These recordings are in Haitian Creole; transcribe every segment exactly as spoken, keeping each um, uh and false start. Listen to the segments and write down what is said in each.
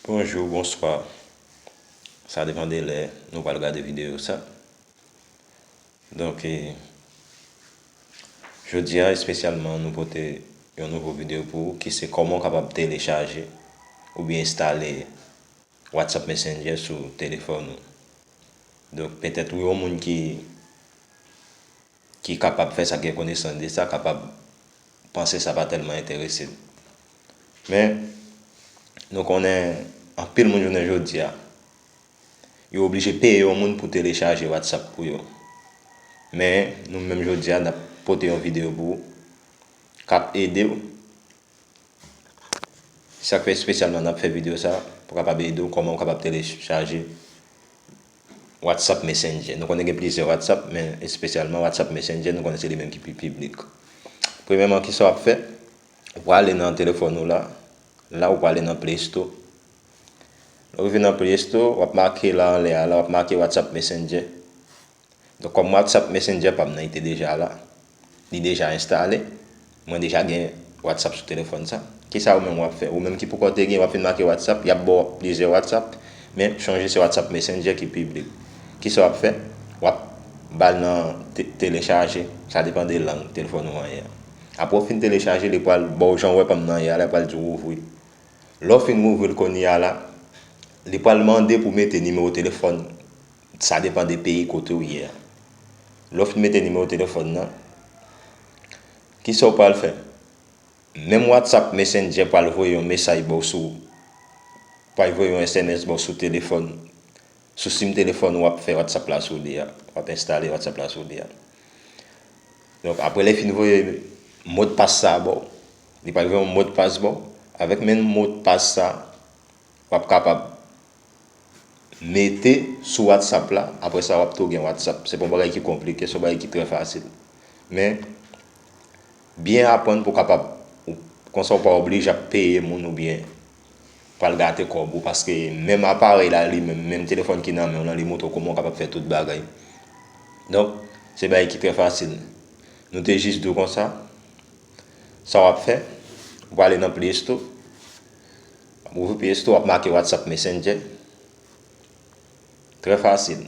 Bonjou, bonswa. Sa depann de lè nou pral gade videyo sa. Donk, e, jodi a espesyalman, nou pote yon nouvo videyo pou ou ki se kòman w kapab telechaje oubyen enstale WhatsApp Messenger sou telefòn ou. Donk, petèt ou yon moun ki ki kapab fè sa, gen konesans de sa, kapab panse sa pa tèlman enterese l. Men, nou konnen anpil moun jounen jodi a, yo oblije peye yon moun pou telechaje WhatsApp pou yo. Men, nou menm jodi a, n ap pote yon videyo pou ou k ap ede w. Sa k fè espesyalman n ap fè videyo sa, pou kapab ede w kòman w kapab telechaje WhatsApp Messenger. Nou konnen gen plizyè WhatsApp, men espesyalman WhatsApp Messenger, nou konnen se li menm ki pi piblik. Premyèman, kisa w ap fè? Ou prale nan telefòn ou la, la ou prale nan Play Store. Lè w rive nan Play Store, w ap make la anlè a, la w ap make WhatsApp Messenger. Donk, kòm WhatsApp Messenger pa m nan, li te deja la, li deja enstale, mwen deja gen WhatsApp sou telefòn sa. Kisa ou menm w ap fè? Ou menm ki poko te gen, w ap fin make WhatsApp, y ap ba w plizyè WhatsApp, men chonje se WhatsApp Messenger ki piblik. Kisa w ap fè? W ap ba l nan te-, telechaje, sa depann de lang telefòn ou an ye a. Apre w fin telechaje, li pral ba w jan w wè pa m nan ye a la, li pral di w ouvri. Lè w fin ouvri l kounye a la, li pral mande pou w mete nimewo telefòn, sa depann de peyi kote w ye a. Lè w fin mete nimewo telefòn nan, kisa w pral fè? Menm WhatsApp Messenger pral voye yon mesaj ba w sou, pral voye yon S M S ba w sou telefòn, sou sim telefòn ou w ap fè WhatsApp la sou li a, w ap enstale WhatsApp la sou li a. Donk, apre lè fin voye modpas sa ba w, li pral voye yon modpas ba w. Avèk menm modpas sa, w ap kapab mete sou WhatsApp la, apre sa w ap tou gen WhatsApp. Se pa yon bagay ki konplike, se yon bagay ki trè fasil. Men, byen aprann pou w kapab, ou, konsa w pa oblije ap peye moun oubyen pral gate kòb ou, paske menm aparèy la li menm, menm telefòn ki nan men w lan, li montre w kòman w kapab fè tout bagay. Donk, se bagay ki trè fasil. Nou te jis di w konsa, sa w ap fè, ou prale nan Play Store, w ap ouvri Play Store, w ap make WhatsApp Messenger. Trè fasil.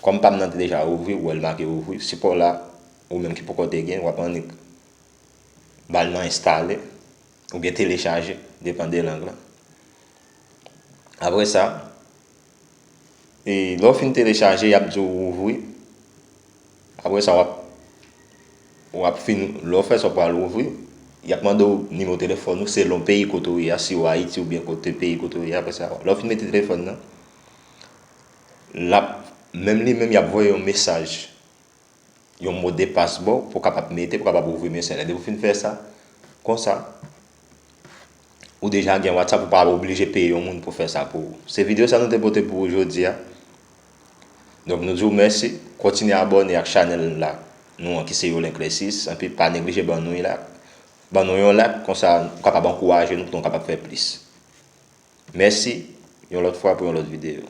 Kòm pa m nan te deja ouvri, ou wè l make ouvri, sipò la, ou menm ki poko te gen, w ap annik ba l nan enstale, oubyen telechaje, depann de lang lan. Apre sa, e lè w fin telechaje, y ap di w ouvri. Apre sa, w ap, w ap fin, lè w fè sa, w pral ouvri. Y ap mande w nimewo telefòn ou selon peyi kote w ye a, si w Ayiti oubyen kote peyi kote w ye a. Apre sa, lè w fin mete telefòn nan, l ap, menm li menm, y ap voye yon mesaj, yon mo de pas ba w pou w kapab mete, pou w kapab ouvri mesaj la. Depi w fin fè sa, konsa, ou deja gen WhatsApp, ou pa oblije peye yon moun pou fè sa pou ou. Se videyo sa nou te pote pou ou jodi a. Donk, nou di w mèsi. Kontinye abòne ak chanèl la, nou an ki se Yolin Clessis. Anpi pa neglije ban nou yon like. Ban nou yon like, konsa nou kapab ankouraje nou pou nou kapab fè plis. Mèsi, yon lòt fwa pou yon lòt videyo.